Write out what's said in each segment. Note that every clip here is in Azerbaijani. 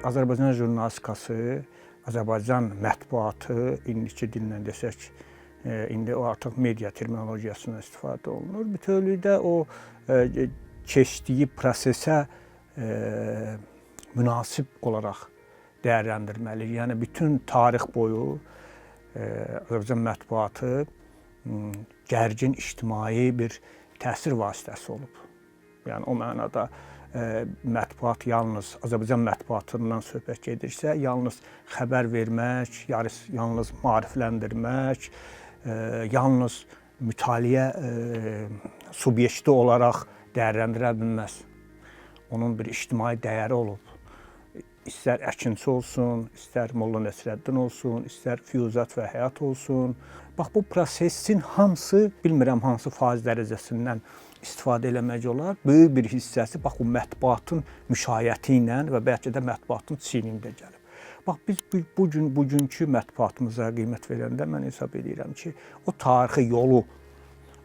Azərbaycan jurnalistikası, Azərbaycan mətbuatı, indiki dillə desək, indi o artıq media terminologiyasından istifadə olunur. Bütövlükdə o keçdiyi prosesə münasib olaraq dəyərləndirməliyik. Yəni bütün tarix boyu Azərbaycan mətbuatı gərgin ictimai bir təsir vasitəsi olub. Yəni o mənada mətbuat yalnız Azərbaycan mətbuatından söhbət gedirsə, yalnız xəbər vermək, yalnız maarifləndirmək, yalnız mütaliə subyekti olaraq dəyərləndirə bilməz. Onun bir ictimai dəyəri olub. İstər Əkinçi olsun, istər Molla Nəsrəddin olsun, istər Füyuzat və Həyat olsun. Bax bu prosesin hamısı, bilmirəm hansı faiz dərəcəsindən istifadə eləmək olar. Böyük bir hissəsi bax bu mətbuatın müşayiəti ilə və bəlkə də mətbuatın çiynində gəlib. Bax biz bu gün bugünkü mətbuatımıza qiymət verəndə mən hesab edirəm ki, o tarixi yolu,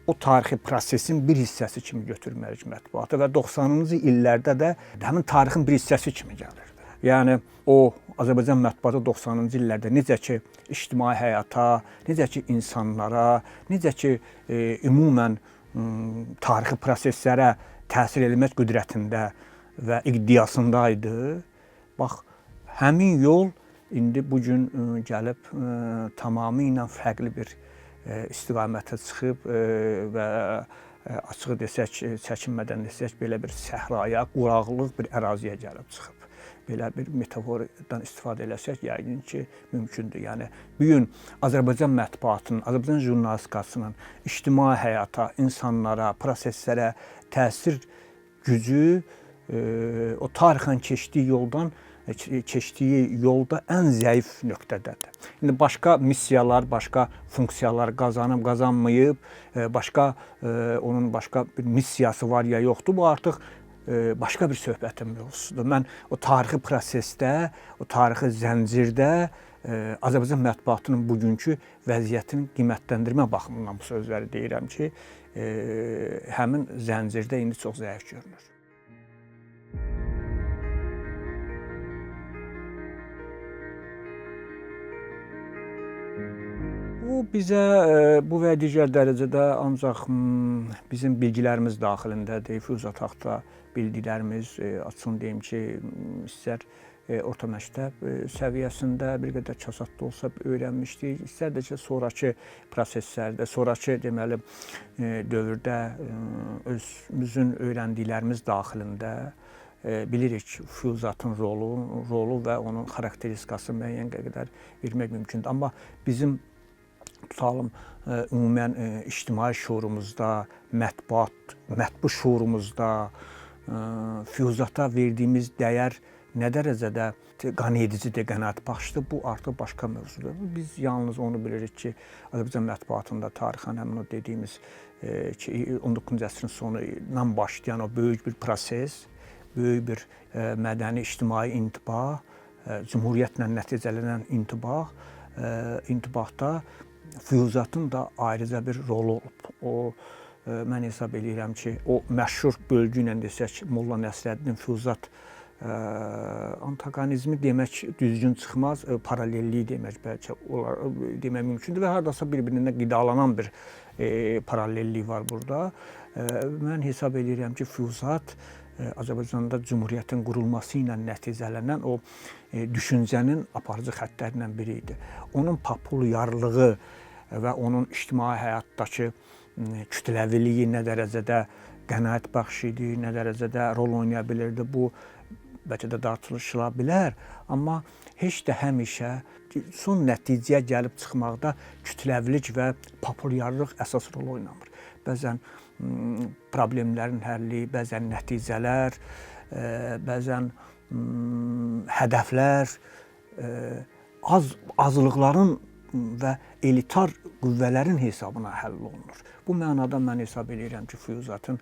o tarixi prosesin bir hissəsi kimi götürməliyik mətbuatı və 90-cı illərdə də həmin tarixin bir hissəsi kimi gəlirdi. Yəni o Azərbaycan mətbuatı 90-cı illərdə necə ki ictimai həyata, necə ki insanlara, necə ki ümumən tarixi proseslərə təsir eləmək qüdrətində və iqdiyasında idi. Bax, həmin yol indi bu gün gəlib tamamilə fərqli bir istiqamətə çıxıb və açığı desək, çəkinmədən desək, belə bir səhraya, quraqlıq bir əraziyə gəlib çıxıb. Belə bir metafordan istifadə eləsək, yəqin ki, mümkündür. Yəni bu gün Azərbaycan mətbuatının, Azərbaycan jurnalistikasının ictimai həyata, insanlara, proseslərə təsir gücü o tarixən keçdiyi yoldan, keçdiyi yolda ən zəif nöqtədədir. İndi başqa missiyalar, başqa funksiyalar qazanıb, qazanmayıb, başqa onun başqa bir missiyası var ya yoxdur. Bu artıq başqa bir söhbətin mövzusudur. Mən o tarixi prosesdə, o tarixi zəncirdə Azərbaycan mətbuatının bugünkü vəziyyətini qiymətləndirmə baxımından bu sözləri deyirəm ki, həmin zəncirdə indi çox zəif görünür. Bu bizə bu və digər dərəcədə ancaq bizim bilgilərimiz daxilindədir. Füyuzat haqda bildiklərimiz, açığını deyim ki, istər orta məktəb səviyyəsində bir qədər kasad da olsa öyrənmişdik, istər də ki, sonrakı proseslərdə, sonrakı deməli dövrdə özümüzün öyrəndiklərimiz daxilində bilirik Füyuzatın rolu və onun xarakteristikası müəyyən qədər vermək mümkündür. Amma bizim tutalım ümumən ictimai şuurumuzda, mətbuat, mətbu şuurumuzda Füyuzata verdiyimiz dəyər nə dərəcədə qane edicidir, qənaətbəxşdir, bu artıq başqa mövzudur. Biz yalnız onu bilirik ki, Azərbaycan mətbuatında tarixən həmin o dediyimiz ki, 19-cu əsrin sonundan başlayan o böyük bir proses, böyük bir mədəni ictimai intibah, cümhuriyyətlə nəticələnən intibah, intibahda Füyuzatın da ayrıca bir rolu olub. O mən hesab eləyirəm ki, o məşhur bölgü ilə desək, Molla Nəsrəddin Füyuzat antaqonizmi demək düzgün çıxmaz, paralellik demək bəlkə olar, demək mümkündür və hardasa bir-birindən qidalanan bir paralellik var burada. Mən hesab eləyirəm ki, Füyuzat Azərbaycanda cümhuriyyətin qurulması ilə nəticələnən o düşüncənin aparıcı xəttlərindən biri idi. Onun populyarlığı və onun ictimai həyatdakı kütləviliyi nə dərəcədə qənaətbəxş idi, nə dərəcədə rol oynaya bilirdi, bu bəlkə də tartışıla bilər, amma heç də həmişə son nəticəyə gəlib çıxmaqda kütləvilik və populyarlıq əsas rol oynamır. Bəzən problemlərin həlli, bəzən nəticələr, bəzən hədəflər, azlıqların və elitar qüvvələrin hesabına həll olunur. Bu mənada mən hesab eləyirəm ki, Füyuzatın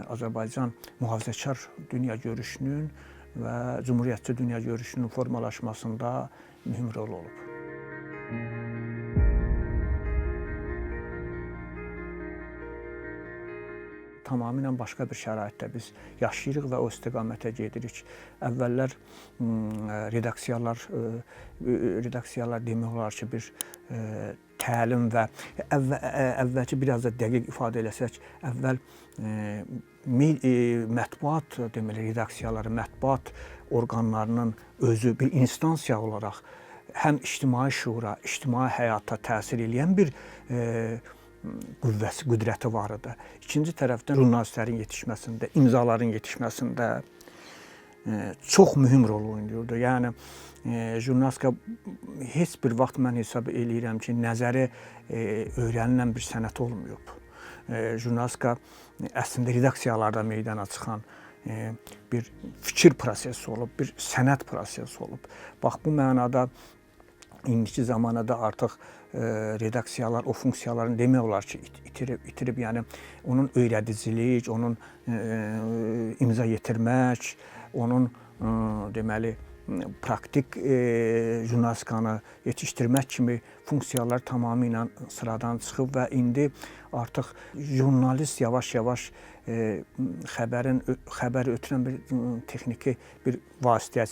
Azərbaycan mühafizəkar dünya görüşünün və cümhuriyyətçi dünya görüşünün formalaşmasında mühüm rol olub. tamamilə başqa bir şəraitdə biz yaşayırıq və o istiqamətə gedirik. Əvvəllər redaksiyalar demək olar ki, bir təlim və əvvəlki biraz da dəqiq ifadə eləsək, əvvəl mətbuat deməli redaksiyaları, mətbuat orqanlarının özü bir instansiya olaraq həm ictimai şuura, ictimai həyata təsir eləyən bir qüvvəsi, qüdrəti var idi. İkinci tərəfdən jurnalistlərin yetişməsində, imzaların yetişməsində çox mühüm rol oynayırdı. Yəni jurnalistika heç bir vaxt mən hesab eləyirəm ki, nəzəri öyrənilən bir sənət olmayıb. Jurnalistika əslində redaksiyalarda meydana çıxan bir fikir prosesi olub, bir sənət prosesi olub. Bax, bu mənada indiki zamanada artıq redaksiyalar o funksiyalarını demək olar ki, itirib, yəni onun öyrədicilik, onun imza yetirmək, onun deməli praktik jurnalistikanı yetişdirmək kimi funksiyalar tamamilə sıradan çıxıb və indi artıq jurnalist yavaş-yavaş xəbəri ötürən bir texniki bir vasitəyə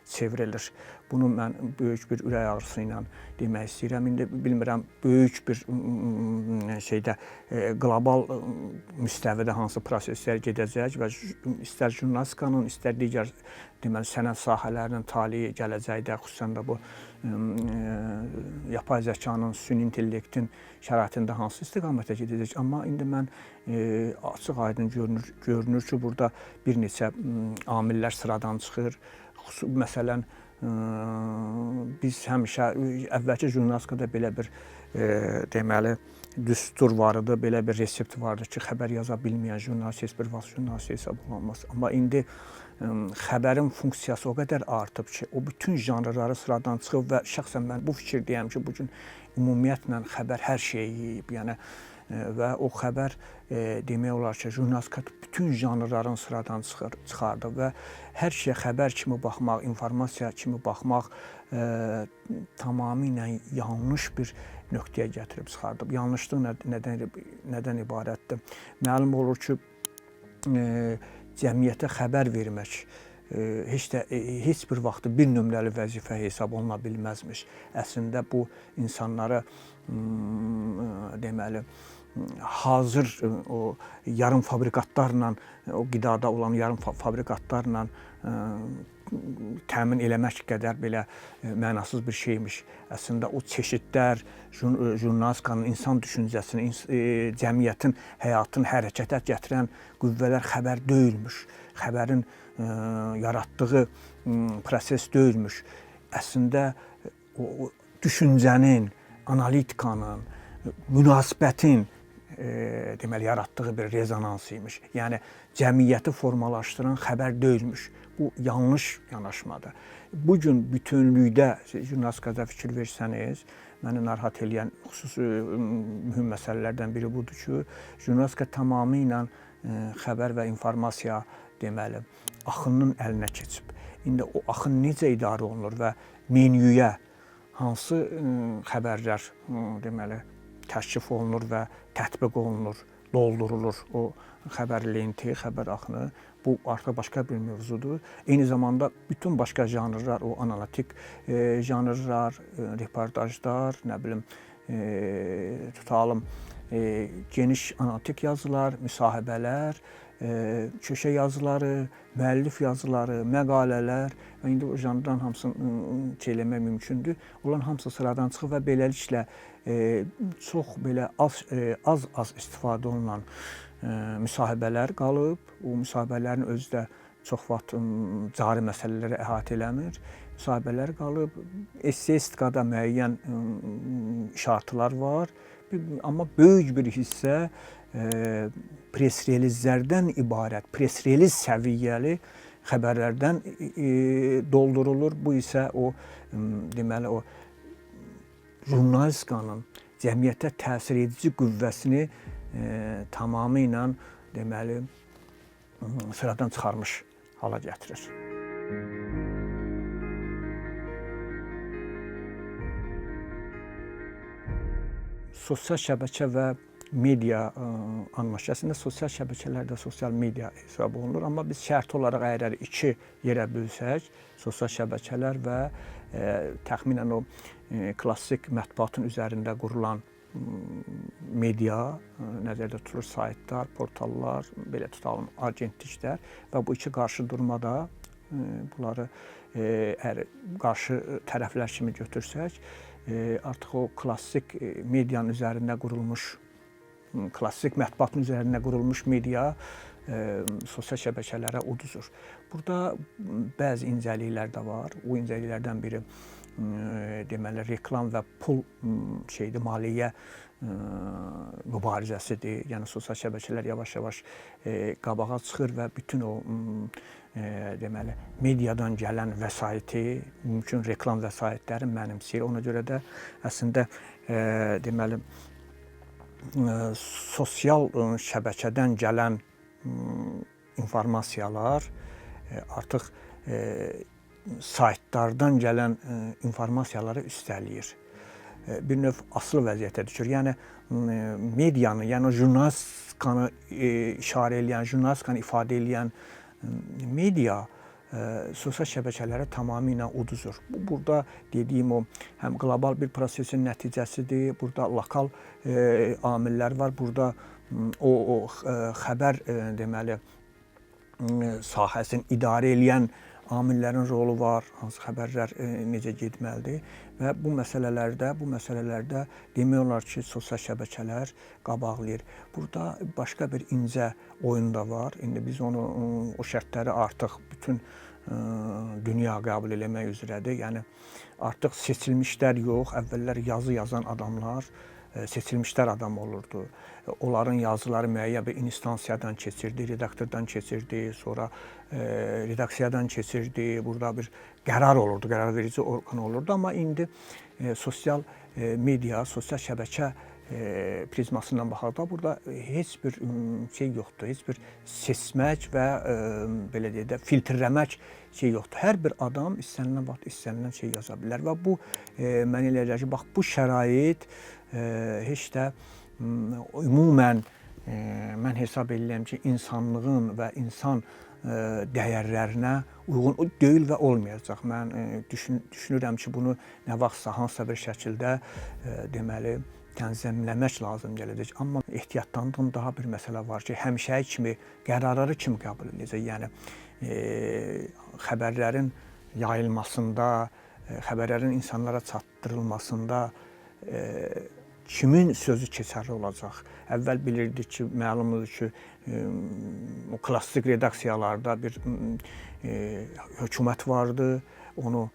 çevrilir. Bunu mən böyük bir ürək ağrısı ilə demək istəyirəm. İndi bilmirəm, böyük bir şeydə qlobal müstəvidə hansı proseslər gedəcək və istər jurnalistikanın, istər digər deməli sənət sahələrinin taleyi gələcəkdə, xüsusən də bu yapay zəkanın, süni intellektin şəraitində hansı istiqamətə gedəcək. Amma indi mən açıq aydın görünür ki, burada bir neçə amillər sıradan çıxır. Məsələn, biz həmişə əvvəlki jurnalistikada belə bir deməli düstur var idi, belə bir resept vardı ki, xəbər yaza bilməyən jurnalist heç bir vaxt jurnalist hesab olunmaz. Amma indi xəbərin funksiyası o qədər artıb ki, o bütün janrları sıradan çıxıb və şəxsən mən bu fikirdəyəm ki, bu gün ümumiyyətlə xəbər hər şeyi yeyib. Yəni və o xəbər demək olar ki, jurnalistika bütün janrların sıradan çıxardı və hər şeyə xəbər kimi baxmaq, informasiya kimi baxmaq tamamilə yanlış bir nöqtəyə gətirib çıxardı. Yanlışlıq nədən ibarətdir? Məlum olur ki, cəmiyyətə xəbər vermək heç bir vaxt bir nömrəli vəzifə hesab oluna bilməzmiş. Əslində bu insanları deməli hazır o yarım fabrikatlarla, o qidada olan yarım fabrikatlarla təmin eləmək qədər belə mənasız bir şeymiş. Əslində o çeşidlər jurnalistikanın, insan düşüncəsini, cəmiyyətin həyatını hərəkətə gətirən qüvvələr xəbər deyilmiş. Xəbərin yaratdığı proses deyilmiş. Əslində o düşüncənin, analitikanın, münasibətin deməli yaratdığı bir rezonans imiş. Yəni cəmiyyəti formalaşdıran xəbər deyilmiş. Bu yanlış yanaşmadır. Bu gün bütünlükdə jurnalistikada fikir versəniz, məni narahat eləyən xüsusi mühüm məsələlərdən biri budur ki, jurnalistika tamamilə xəbər və informasiya deməli axınının əlinə keçib. İndi o axın necə idarə olunur və menyuya hansı xəbərlər deməli təşrif olunur və tətbiq olunur, doldurulur o xəbər lenti, xəbər axını. Bu artıq başqa bir mövzudur. Eyni zamanda bütün başqa janrlar, o analitik janrlar, reportajlar, nə bilim, tutalım, geniş analitik yazılar, müsahibələr, köşə yazıları, müəllif yazıları, məqalələr və indi o janrdan hamısını eləmək mümkündür. Onların hamısı sıradan çıxır və beləliklə çox belə az-az istifadə olunan müsahibələr qalıb. O müsahibələrin özü də çox vaxt cari məsələləri əhatə eləmir. Müsahibələr qalıb. Esseistikada müəyyən işartılar var. Amma böyük bir hissə press-relizlərdən ibarət, press-reliz səviyyəli xəbərlərdən doldurulur. Bu isə o deməli o jurnalistikanın cəmiyyətə təsir edici qüvvəsini tamamilə deməli sıradan çıxarmış hala gətirir. Sosial şəbəkə və media anlayışı. Əslində sosial şəbəkələrdə sosial media hesab olunur, amma biz şərti olaraq əgər iki yerə bölsək, sosial şəbəkələr və təxminən o klassik mətbuatın üzərində qurulan media nəzərdə tutulur, saytlar, portallar, belə tutalım, agentliklər və bu iki qarşı durmada bunları əgər qarşı tərəflər kimi götürsək, artıq o klassik medianın üzərində qurulmuş, klassik mətbuatın üzərində qurulmuş media sosial şəbəkələrə uduzur. Burada bəzi incəliklər də var. O incəliklərdən biri deməli reklam və pul şeydir, maliyyə mübarizəsidir. Yəni sosial şəbəkələr yavaş-yavaş qabağa çıxır və bütün o deməli mediadan gələn vəsaiti, mümkün reklam vəsaitləri mənimsəyir. Ona görə də əslində deməli sosial şəbəkədən gələn informasiyalar artıq saytlardan gələn informasiyaları üstələyir. Bir növ asılı vəziyyətə düşür. Yəni medianı, yəni jurnalistikanı işarə eləyən, jurnalistikanı ifadə eləyən media sosial şəbəkələrə tamamilə uduzur. Bu burada dediyim o həm qlobal bir prosesin nəticəsidir, burada lokal amillər var, burada o xəbər deməli sahəsini idarə eləyən amillərin rolu var, hansı xəbərlər necə getməlidir və bu məsələlərdə demək olar ki, sosial şəbəkələr qabaqlayır. Burada başqa bir incə oyun da var. İndi biz onu o şərtləri artıq bütün dünya qəbul eləmək üzrədir. Yəni artıq seçilmişlər yox, əvvəllər yazı yazan adamlar seçilmişlər adam olurdu. Onların yazıları müəyyən bir instansiyadan keçirdi, redaktordan keçirdi, sonra redaksiyadan keçirdi. Burada bir qərar olurdu, qərar verici orqan olurdu. Amma indi sosial media, sosial şəbəkə prizmasından baxanda burada heç bir şey yoxdur, heç bir seçmək və belə deyək də filtrləmək şey yoxdur. Hər bir adam istənilən vaxt istənilən şey yaza bilər və bu mənə elə gəlir ki, bax bu şərait heç də ümumən mən hesab edirəm ki, insanlığın və insan dəyərlərinə uyğun deyil və olmayacaq. Mən düşünürəm ki, bunu nə vaxtsa hansısa bir şəkildə deməli tənzimləmək lazım gələcək. Amma ehtiyatlandığım daha bir məsələ var ki, həmişəki kimi qərarları kim qəbul edəcək? Yəni xəbərlərin yayılmasında, xəbərlərin insanlara çatdırılmasında kimin sözü keçərli olacaq? Əvvəl bilirdik ki, məlumdur ki, o klassik redaksiyalarda bir hökumət vardı, onu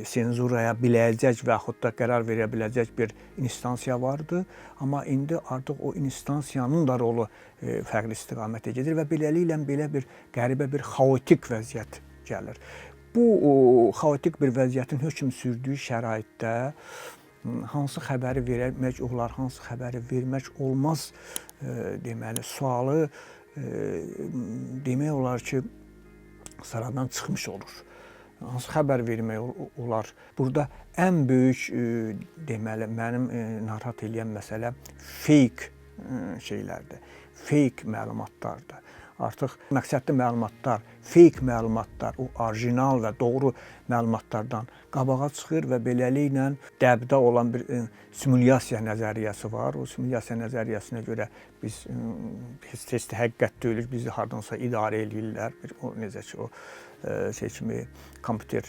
senzuraya biləcək və yaxud da qərar verə biləcək bir instansiya vardı. Amma indi artıq o instansiyanın da rolu fərqli istiqamətə gedir və beləliklə belə bir qəribə bir xaotik vəziyyət gəlir. Bu xaotik bir vəziyyətin hökm sürdüyü şəraitdə hansı xəbəri vermək olar, hansı xəbəri vermək olmaz deməli sualı demək olar ki, sıradan çıxmış olur. Hansı xəbər vermək olar? Burada ən böyük deməli mənim narahat eləyən məsələ fake şeylərdir, fake məlumatlardır. Artıq məqsədli məlumatlar, fake məlumatlar, o orijinal və doğru məlumatlardan qabağa çıxır və beləliklə dəbdə olan bir simulyasiya nəzəriyyəsi var. O simulyasiya nəzəriyyəsinə görə biz heç də həqiqət deyilik, bizi hardansa idarə eləyirlər. Bir o necə ki o şey kimi kompüter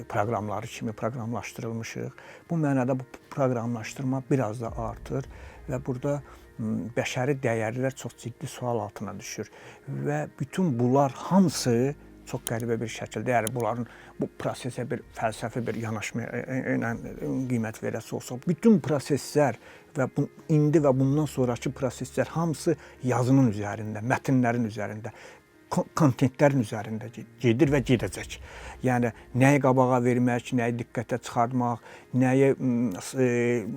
proqramları kimi proqramlaşdırılmışıq. Bu mənada bu proqramlaşdırma biraz da artır və burada bəşəri dəyərlər çox ciddi sual altına düşür və bütün bunlar hamısı çox qəribə bir şəkildə, yəni bunların bu prosesə bir fəlsəfi bir yanaşma ilə qiymət verəsi olsa, bütün proseslər və bu, indi və bundan sonrakı proseslər hamısı yazının üzərində, mətnlərin üzərində, kontentlərin üzərində gedir və gedəcək. Yəni nəyi qabağa vermək, nəyi diqqətə çıxartmaq, nəyi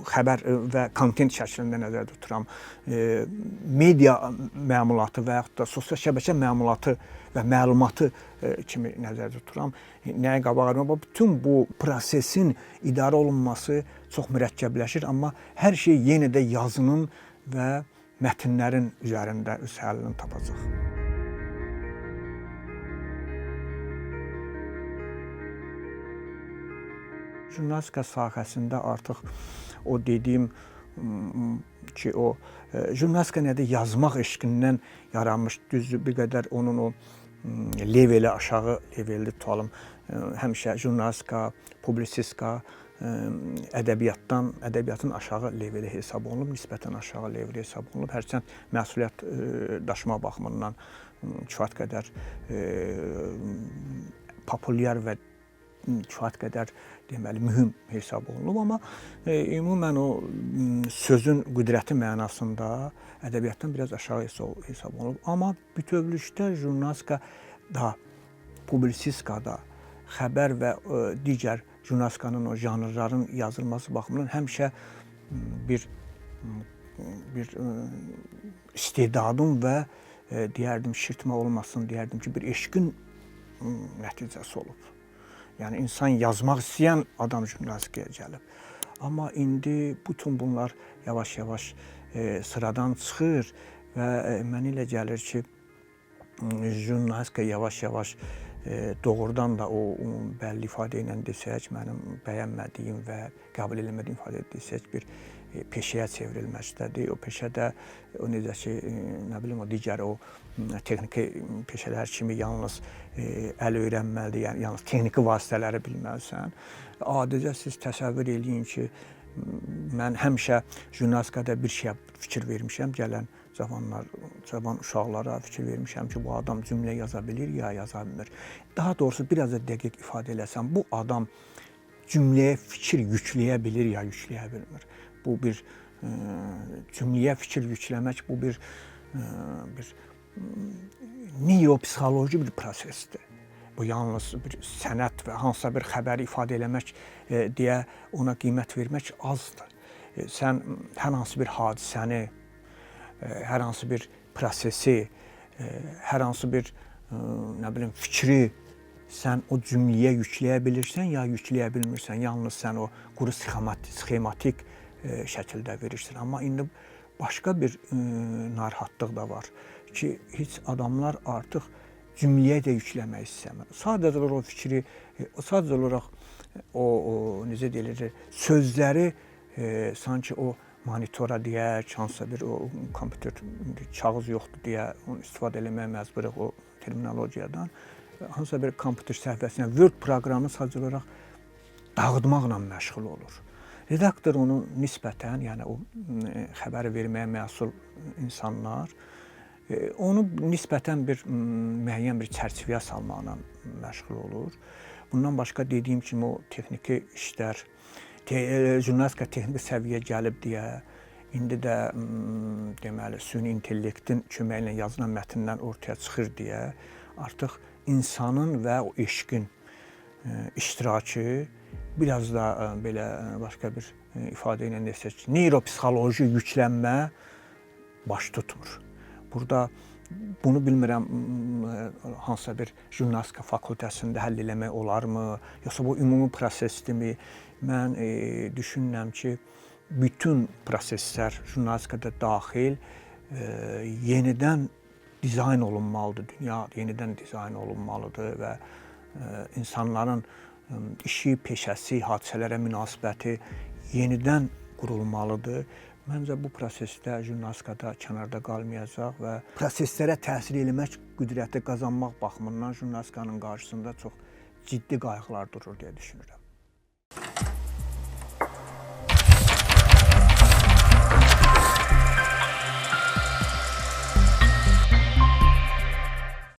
xəbər və kontent şəklində nəzərdə tuturam, media məmulatı və yaxud da sosial şəbəkə məmulatı və məlumatı kimi nəzərdə tuturam, nəyi qabağa vermək, bütün bu prosesin idarə olunması çox mürəkkəbləşir, amma hər şey yenə də yazının və mətnlərin üzərində öz həllini tapacaq. Jurnalistika sahəsində artıq o dediyim ki, o jurnalistika nədir? Yazmaq eşqindən yaranmış, düzdür, bir qədər onun o leveli aşağı levelli tutalım. Həmişə jurnalistika, publisistika ədəbiyyatdan, ədəbiyyatın aşağı leveli hesab olunub, nisbətən aşağı leveli hesab olunub. Hərçənd məsuliyyət daşıma baxımından kifayət qədər populyar və kifayət qədər deməli mühüm hesab olunub, amma ümumən o sözün qüdrəti mənasında ədəbiyyatdan biraz aşağı hesab olunub. Amma bütövlükdə jurnalistika da, publisistikada, xəbər və digər jurnalistikanın o janrların yazılması baxımından həmişə bir istedadın və deyərdim şirtmə olmasın, deyərdim ki, bir eşqin nəticəsi olub. Yəni insan yazmaq istəyən adam jurnalistikaya gəlib. Amma indi bütün bunlar yavaş-yavaş sıradan çıxır və mənə elə gəlir ki, jurnalistika yavaş-yavaş doğrudan da o bəlli ifadə ilə desək, mənim bəyənmədiyim və qəbul eləmədiyim ifadə desək, bir peşəyə çevrilməkdədir. O peşədə o necə ki, nə bilim, o digər o texniki peşələr kimi yalnız əl öyrənməlidir, yəni yalnız texniki vasitələri bilməlisən. Adicə siz təsəvvür eləyin ki, mən həmişə jurnalistikada bir şeyə fikir vermişəm, gələn cavanlar, cavan uşaqlara fikir vermişəm ki, bu adam cümlə yaza bilir ya yaza bilmir. Daha doğrusu biraz da dəqiq ifadə eləsəm, bu adam cümləyə fikir yükləyə bilir ya yükləyə bilmir. Bu bir cümləyə fikir yükləmək, bu bir neyropsixoloji bir prosesdir. Bu yalnız bir sənət və hansısa bir xəbəri ifadə eləmək deyə ona qiymət vermək azdır. Sən hər hansı bir hadisəni, hər hansı bir prosesi, hər hansı bir nə bilim fikri sən o cümləyə yükləyə bilirsən ya yükləyə bilmirsən. Yalnız sən o quru sxematik şəkildə verirsən. Amma indi başqa bir narahatlıq da var ki, heç adamlar artıq cümləyə də yükləmək istəmir. Sadəcə olaraq o fikri, sadəcə olaraq o necə deyilir, sözləri sanki o monitora deyək, hansısa bir o kompüter kağız yoxdur deyə onu istifadə eləməyə məcburuq o terminologiyadan. Hansısa bir kompüter səhifəsinə Word proqramı sadəcə olaraq dağıtmaqla məşğul olur. Redaktor onu nisbətən, yəni o xəbəri verməyə məsul insanlar onu nisbətən bir müəyyən bir çərçivəyə salmaqla məşğul olur. Bundan başqa dediyim kimi o texniki işlər, jurnalistika texniki səviyyə gəlib deyə, indi də deməli süni intellektin köməyi ilə yazılan mətnlər ortaya çıxır deyə, artıq insanın və o eşqin iştirakı biraz da belə başqa bir ifadə ilə desək, neyropsixoloji yüklənmə baş tutmur. Burada bunu bilmirəm hansısa bir jurnalistika fakültəsində həll eləmək olarmı, yoxsa bu ümumi prosesdirmi? Mən düşünürəm ki, bütün proseslər jurnalistikada daxil yenidən dizayn olunmalıdır. Dünya yenidən dizayn olunmalıdır və insanların işi, peşəsi, hadisələrə münasibəti yenidən qurulmalıdır. Məncə bu prosesdə jurnalistikada kənarda qalmayacaq və proseslərə təsir eləmək qüdrəti qazanmaq baxımından jurnalistikanın qarşısında çox ciddi qayğılar durur deyə düşünürəm.